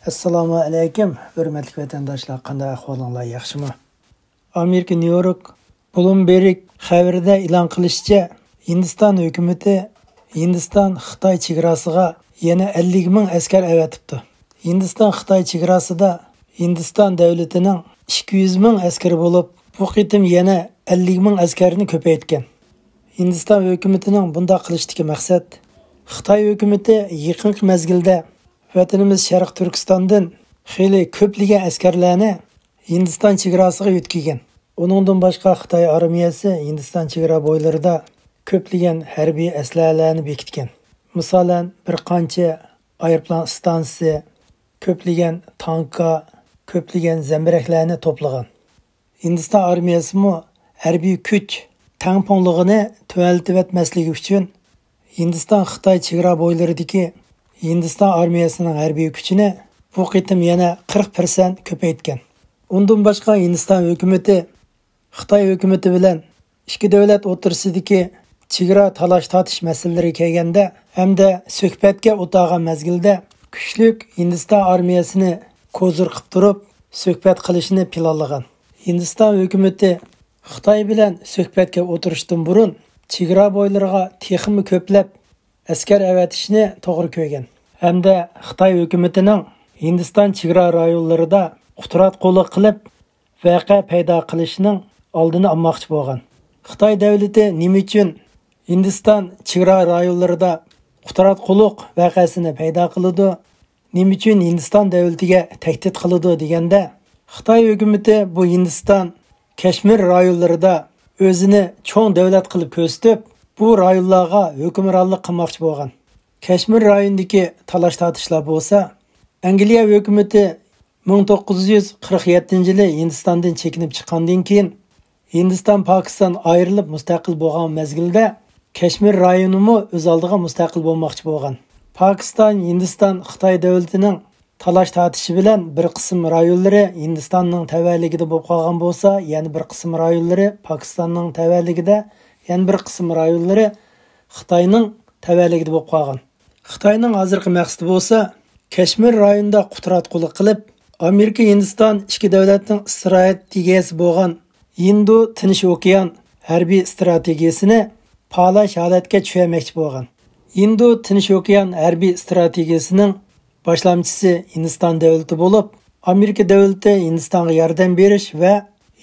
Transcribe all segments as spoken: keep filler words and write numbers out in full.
ئەسسالامۇ ئەلەيكۇم، ھۆرمەتلىك ۋەتەنداشلار، قانداق ئەھۋالىڭلار، ياخشىمۇ؟ ئامېرىكا نيۇ يورك، بلومبېرگ خەۋىرىدە ئېلان قىلىشىچە، ھىندىستان ھۆكۈمىتى ھىندىستان خىتاي چېگراسىغا يەنە ئەللىك مىڭ ئەسكەر ئەۋەتىپتۇ. ھىندىستان خىتاي چېگراسىدا ھىندىستان دۆلىتىنىڭ ئىككى يۈز مىڭ ئەسكىرى بولۇپ، بۇ قېتىم يەنە ئەللىك مىڭ ئەسكەرنى كۆپەيتكەن. ھىندىستان ھۆكۈمىتىنىڭ بۇنداق قىلىشتىكى مەقسەت، خىتاي ھۆكۈمىتى يېقىنقى مەزگىلدە ۋەتىنىمىز شەرقىي تۈركىستاندىن خېلى كۆپلىگەن ئەسكەرلەرنى ھىندىستان چېگراسىغا يۆتكىگەن. ئۇنىڭدىن باشقا خىتاي ئارمىيەسى ھىندىستان چېگرا بويلىرىدا كۆپلىگەن ھەربىي ئەسلىھەلەرنى بېكىتكەن. مىسالەن، بىر قانچە ئايروپىلان ئىستانسىسى، كۆپلىگەن تانكا، كۆپلىگەن زەمبىرەكلەرنى توپلىغان. ھىندىستان ئارمىيەسىمۇ ھەربىي كۈچ تەڭپۇڭلۇقىنى تۆۋەنلىتىۋەتمەسلىكى ئۈچۈن، ھىندىستان خىتاي چېگرا بويلىرىدىكى ھىندىستان ئارمىيەسىنىڭ ھەربىي كۈچىنى بۇ قېتىم يەنە قىرىق پىرسەنت كۆپەيتكەن. ئۇندىن باشقا، ھىندىستان ھۆكۈمىتى خىتاي ھۆكۈمىتى بىلەن ئىككى دۆلەت ئوتتۇرىسىدىكى چېگرا تالاش-تارتىش مەسىلىلىرى كەلگەندە ھەمدە سۆھبەتكە ئولتۇرغان مەزگىلدە كۈچلۈك ھىندىستان ئارمىيەسىنى كوزىر قىلىپ تۇرۇپ سۆھبەت قىلىشنى پىلانلىغان. ھىندىستان ھۆكۈمىتى خىتاي بىلەن سۆھبەتكە ئولتۇرۇشتىن بۇرۇن چېگرا بويلىرىغا تېخىمۇ كۆپلەپ ئەسكەر ئەۋەتىشنى توغرا كۆرگەن ھەمدە خىتاي ھۆكۈمىتىنىڭ ھىندىستان چېگرا رايونلىرىدا قۇتراتقۇلۇق قىلىپ، ۋەقە پەيدا قىلىشنىڭ ئالدىنى ئالماقچى بولغان. خىتاي دۆلىتى نېمە ئۈچۈن ھىندىستان چېگرا رايونلىرىدا قۇتراتقۇلۇق ۋەقەسىنى پەيدا قىلىدۇ؟ نېمە ئۈچۈن ھىندىستان دۆلىتىگە تەھدىت قىلىدۇ دېگەندە، خىتاي ھۆكۈمىتى بۇ ھىندىستان كەشمىر رايونلىرىدا ئۆزىنى چوڭ دۆلەت قىلىپ كۆرسىتىپ، بۇ رايونلارغا ھۆكۈمرانلىق قىلماقچى بولغان. كەشمىر رايونىدىكى تالاش-تارتىشلار بولسا، ئەنگلىيە ھۆكۈمىتى مىڭ توققۇز يۈز قىرىق يەتتىنچى يىلى ھىندىستاندىن چېكىنىپ چىققاندىن كېيىن، ھىندىستان پاكىستان ئايرىلىپ مۇستەقىل بولغان مەزگىلدە كەشمىر رايونىمۇ ئۆز ئالدىغا مۇستەقىل بولماقچى بولغان. پاكىستان، ھىندىستان، خىتاي دۆلىتىنىڭ تالاش-تارتىشى بىلەن بىر قىسىم رايونلىرى ھىندىستاننىڭ تەۋەلىكىدە بولۇپ قالغان بولسا، يەنە بىر قىسىم رايونلىرى پاكىستاننىڭ تەۋەلىكىدە، يەنە بىر قىسىم رايونلىرى خىتاينىڭ تەۋەلىكىدە بولۇپ قالغان. خىتاينىڭ ھازىرقى مەقسىتى بولسا، كەشمىر رايونىدا قۇتراتقۇلۇق قىلىپ، ئامېرىكا ھىندىستان ئىككى دۆلەتنىڭ ئىستراتېگىيەسى بولغان ھىندى تىنچ ئوكيان ھەربىي ئىستراتېگىيەسىنى پالاش ھالەتكە چۈشۈرمەكچى بولغان. ھىندى تىنچ ئوكيان ھەربىي ئىستراتېگىيەسىنىڭ باشلامچىسى ھىندىستان دۆلىتى بولۇپ، ئامېرىكا دۆلىتى ھىندىستانغا ياردەم بېرىش ۋە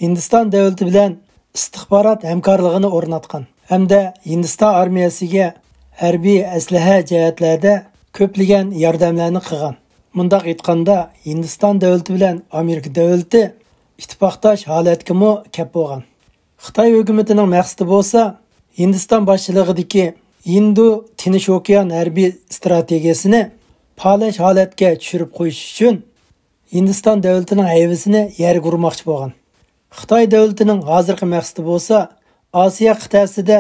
ھىندىستان دۆلىتى بىلەن ئىستىخبارات ھەمكارلىقىنى ئورناتقان ھەمدە ھىندىستان ئارمىيەسىگە ھەربىي ئەسلىھە جەھەتلەردە كۆپلىگەن ياردەملەرنى قىلغان. مۇنداق ئېيتقاندا، ھىندىستان دۆلىتى بىلەن ئامېرىكا دۆلىتى ئىتتىپاقداش ھالەتكىمۇ كەپ بولغان. خىتاي ھۆكۈمىتىنىڭ مەقسىتى بولسا، ھىندىستان باشچىلىقىدىكى ھىندى تىنچ ئوكيان ھەربىي ئىستراتېگىيەسىنى پالاش ھالەتكە چۈشۈرۈپ قويۇش ئۈچۈن، ھىندىستان دۆلىتىنىڭ ھەيۋىسىنى يەرگە ئۇرماقچى بولغان. خىتاي دۆلىتىنىڭ ھازىرقى مەقسىتى بولسا، ئاسىيا قىتئەسىدە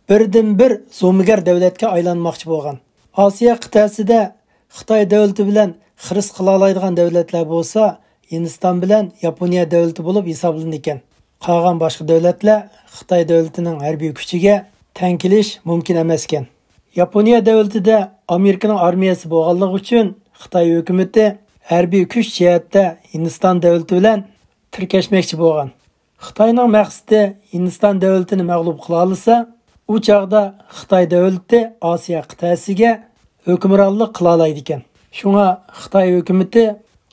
بىردىنبىر زومىگەر دۆلەتكە ئايلانماقچى بولغان. ئاسىيا قىتئەسىدە خىتاي دۆلىتى بىلەن خىرىس قىلالايدىغان دۆلەتلەر بولسا، ھىندىستان بىلەن ياپونىيە دۆلىتى بولۇپ ھېسابلىنىدىكەن. قالغان باشقا دۆلەتلەر خىتاي دۆلىتىنىڭ ھەربىي كۈچىگە تەڭ كېلىش مۇمكىن ئەمەسكەن. ياپونىيە دۆلىتىدە ئامېرىكىنىڭ ئارمىيەسى بولغانلىقى ئۈچۈن، خىتاي ھۆكۈمىتى ھەربىي كۈچ جەھەتتە ھىندىستان دۆلىتى بىلەن تىركەشمەكچى بولغان. خىتاينىڭ مەقسىتى ھىندىستان دۆلىتىنى مەغلۇپ قىلالىسا، ئۇ چاغدا خىتاي دۆلىتى ئاسىيا قىتئەسىگە ھۆكۈمرانلىق قىلالايدىكەن. شۇڭا خىتاي ھۆكۈمىتى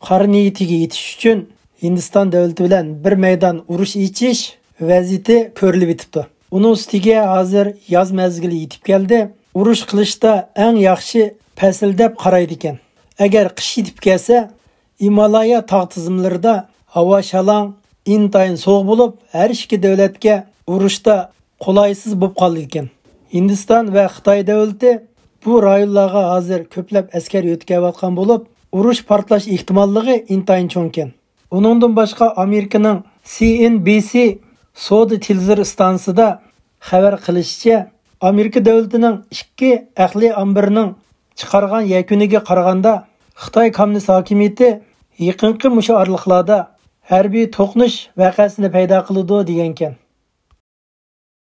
قارا نىيىتىگە يېتىش ئۈچۈن ھىندىستان دۆلىتى بىلەن بىر مەيدان ئۇرۇش ئېچىش ۋەزىيىتى كۆرۈلۈۋېتىپتۇ. ئۇنىڭ ئۈستىگە ھازىر ياز مەزگىلى يېتىپ كەلدى. ئۇرۇش قىلىشتا ئەڭ ياخشى پەسىل دەپ قارايدىكەن. ئەگەر قىش يېتىپ كەلسە، ھىمالايا تاغ تىزمىلىرىدا ھاۋا شالاڭ، ئىنتايىن سوغۇق بولۇپ، ھەر ئىككى دۆلەتكە ئۇرۇشتا قولايسىز بولۇپ قالىدىكەن. ھىندىستان ۋە خىتاي دۆلىتى بۇ رايونلارغا ھازىر كۆپلەپ ئەسكەر يۆتكەۋاتقان بولۇپ، ئۇرۇش پارتلاش ئېھتىماللىقى ئىنتايىن چوڭكەن. ئۇنىڭدىن باشقا، ئامېرىكىنىڭ سى ئېن بى سى سودا تېلېۋىزور ئىستانسىسىدا خەۋەر قىلىشىچە، ئامېرىكا دۆلىتىنىڭ ئىككى ئەقلىي ئامبىرىنىڭ چىقارغان يەكۈنىگە قارىغاندا، خىتاي كوممۇنىست ھاكىمىيىتى يېقىنقى مۇشۇ ئارىلىقلاردا ھەربىي توقۇنۇش ۋەقەسىنى پەيدا قىلىدۇ دېگەنكەن.